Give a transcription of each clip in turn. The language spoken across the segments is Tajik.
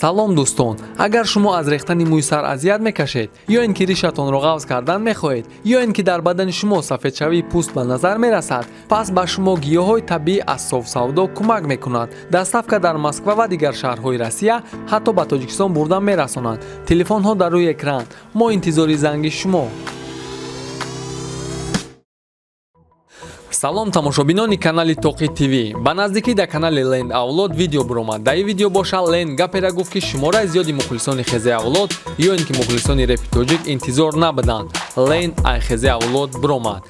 Салом, дӯстон! Агар шумо аз рехтани мӯи сар азият мекашед, ё ин ки ришатонро ғафз кардан мехоҳед, ё ин ки дар бадани шумо сафедшавии пӯст ба назар мерасад, пас ба шумо гиёҳҳои табиӣ аз Софсавдо кӯмак мекунад. Доставка дар Москва ва дигар шаҳрҳои Россия, ҳатто ба Тоҷикистон бурда мерасонанд. Телефонҳо дар рӯи экран. Мо интизори занги шумо. Салом, тамошобинони канали Тоқи ТВ! Ба наздикӣ дар канали Ленд Авлод видео биромад. Дар ин видео боша Ленд гапера гуфт, ки шумораи зиёди мухлисони Хезе Авлод ё ин ки мухлисони репи тоҷик интизор набуданд. Ленд ай Хезе Авлод биромад.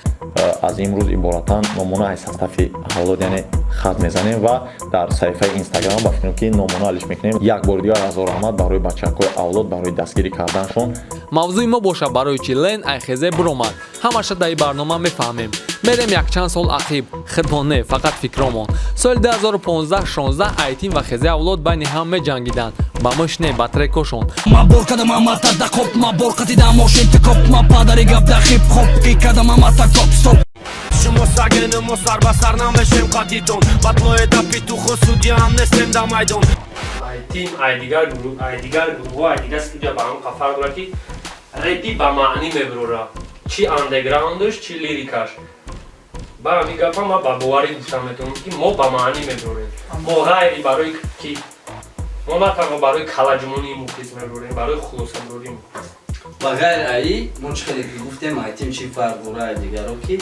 Аз имрӯз иборатан номона аз сафи Авлод, яъне хат мезанем ва дар саҳифаи Инстаграм ба фикрам, ки номона алиш мекунем. Як бори дигар ҳазор раҳмат барои бачакҳои Авлод барои дастгирӣ карданшон. Мавзӯи мо боша, барои чӣ Лен ай Хезе биромад? Ҳамаша дар ин барнома мефаҳмем. Мерем якчанд сол ақиб, худмон не, фақат фикромон. Соли 2015-16 Айтим ва Хезе Авлод байни ҳам меҷангиданд, ба муш не, ба трекошон. Ма бор кадам амата да коп, ма бор қатида мошин тикоп, ма падари гап да хип хоп ки кадам амата коп стоп. Шумо сагену мо сар ба сар намешем қатитон, батлое да петуху, судья м нестем да майдон. Айтим ай дигар гурӯҳ, ай дигар гурӯҳҳо, ай дигар студия ба ҳам фарқ дорад, ки репи ба маънӣ мебурора, чи андеграундаш, чи лирикаш. Ба ҳамин гапа ма ба боварӣ гуфта метавонам, ки мо ба маънӣ мебурорем. Мо ғайри барои ки мо на танҳо барои калаҷумонии мухлис мебурорем, барои хулосабурории мухлис. Ба ғайр аи мо, чӣ хеле ки гуфтем, Айтим чӣ фарқ дора ай дигаро, ки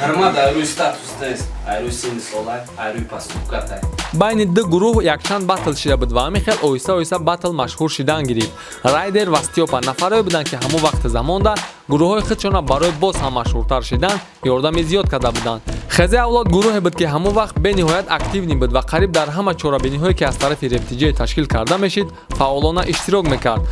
ҳарма дар рӯи статус нест, ай рӯи синни солай, ай рӯи поступкатай. Байни ду гурӯҳ якчанд батл шида буд ва ҳамин хел оҳиста оҳиста батл машҳур шидан гирифт. Райдер ва Стёпа нафарое буданд, ки ҳамон вақти замонда гурӯҳҳои худшона барои боз ҳам машҳуртар шидан ёрдами зиёд карда буданд. Хезе Авлод гурӯҳе буд, ки ҳамон вақт бениҳоят активный буд ва қариб дар ҳама чорабиниҳое, ки аз тарафи РепТиҷе ташкил карда мешид, фаъолона иштирок мекард.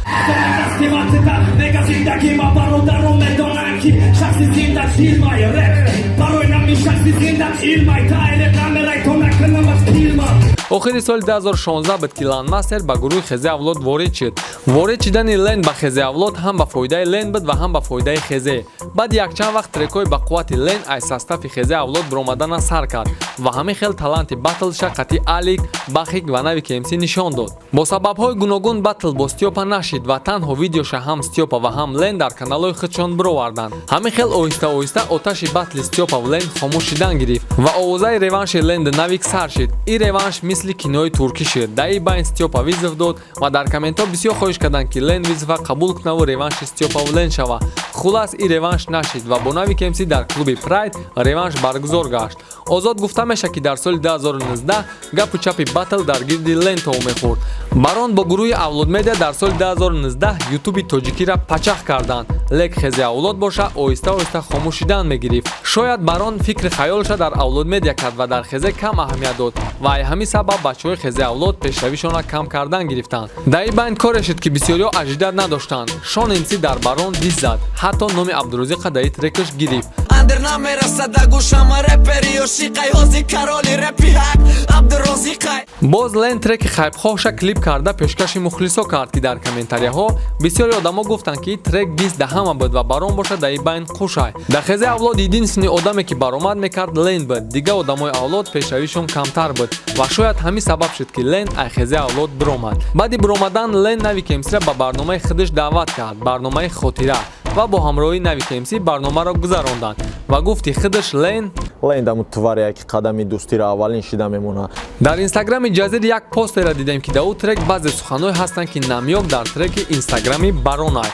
Мега зиндагӣ ма бародарон медонанд, ки шахси зинда филмай реп барои нами шахси зинда илмай тайле камерай то накунамаш филма. Охири соли 2016 буд, ки Ландмастер ба гурӯҳи Хезе Авлод ворид шуд. Ворид шидани Лен ба Хезе Авлод ҳам ба фоидаи Лен буд ва ҳам ба фоидаи Хезе. Баъди якчанд вақт трекҳои ба қуввати Лен аз состави Хезе Авлод биромадана сар кард ва ҳамин хел таланти батлша қатъи Алик, Бахик ва Нави КМС нишон дод. Бо сабабҳои гуногун батл бо Стёпа нашид ва танҳо видеоша ҳам Стёпа ва ҳам Лен дар каналҳои худшон бироварданд. Ҳамин хел оҳиста оҳиста оташи батли Стёпа ва Лен хомӯш шидан гирифт ва овозаи реванши Ленду Навик сар шид. Ин реванш мисли кинои туркӣ шуд. Дар ин байн Стёпа вызов дод ва дар комментҳо бисёр хоҳиш карданд, ки Лен вызова қабул кунаву реванши Стёпаву Лен шава. Хулас, ин реванш нашид ва бо Нави КМС дар клуби Прайд реванш баргузор гашт. Озод гуфта мешавад, ки дар соли 2019 гапу чапи батл дар гирди Лен тов мехӯрд. Барон бо гурӯҳи Авлод Медиа дар соли 2019 Ютуби тоҷикира пачах карданд, лек Хези Авлод боша оҳиста оҳиста хомӯш шидан мегирифт. Шояд Барон фикри хаёлша дар Авлод Медиа кард ва дар Хезе кам аҳамият дод ва ай ҳамин сабаб бачаҳои Хези Авлод пешравишонро кам кардан гирифтанд. Дар ин байн коре шуд, ки бисёриҳо ожидать надоштанд. Шон МС дар Барон дисс зад, ҳатто номи Абдурозиқа дар ин трекаш гирифт. Андер намерасада гӯшама репери ошиқай, ҳози кароли репи ҳак Абдурозиқай. Боз Лен треки Хайбхоҳша клип карда пешкаши мухлисо кард, ки дар комментарияҳо бисёри одамо гуфтанд, ки трек дисс да ҳама буд ва Барон боша дар ин байн хушай. Дар Хези Авлод единственный одаме, ки баромад мекард, Лен буд. Дигар одамои Авлод пешравишон камтар буд ва шояд ҳамин сабаб шуд, ки Лен ай Хези Авлод биромад. Баъди биромадан Лен Нави КМСра ба барномаи худаш даъват кард, барномаи Хотира, ва бо ҳамроҳии Нави КМС барномаро гузаронданд ва гуфти худаш Лен: Лен даму тваря, ки қадами дӯстиро аввалин шида мемонад. Дар инстаграми Ҷазир як постера дидем, ки дар ӯ трек баъзе суханҳое ҳастанд, ки намёк дар треки инстаграми Баронай.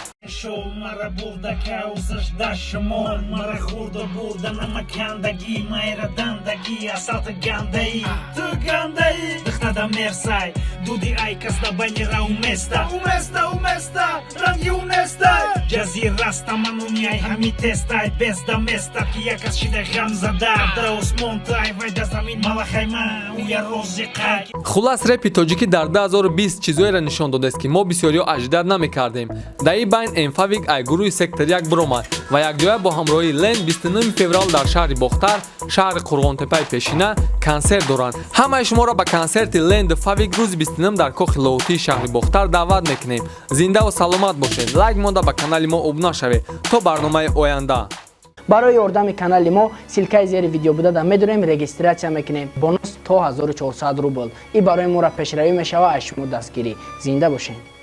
Мара бурда каусаш да шумо, мара хурда бурда намакандагӣ, майра дандагӣ, асалта гандаӣ, ту гандаӣ, духтада мерсай, дуди ай кас да байни ра уместа, уместа, уместа, ранги уместа, ҷазир раста мануни ай ҳами тестай безда места, ки як кас шида ғамзада да осмон тай вай да замин малахайма уя розиқай. Хулас, репи тоҷикӣ дар 2020 чизҳоеро нишон додааст, ки мо бисёриҳо ожидать намекардем. Дар ин байн Эмфавик ай гурӯҳи Сектор як биромад ва якҷоя бо ҳамроҳии Лен 29 феврал дар шаҳри Бохтар, шаҳри Қурғонтеппаи пешина, консерт доранд. Ҳамаи шуморо ба консерти Ленд Фавик рӯзи 29 дар кохи Лоҳутии шаҳри Бохтар даъват мекунем. Зиндаву саломат бошед, лайк монда, ба канали мо обуна шавед. То барномаи оянда. Барои ёрдами канали мо ссылкаи зери видео буда да медонем, регистрация мекунем, бонус. То 1400 рубл. И барои моро пешравӣ мешава, аз шумо дастгирӣ. Зинда бошед.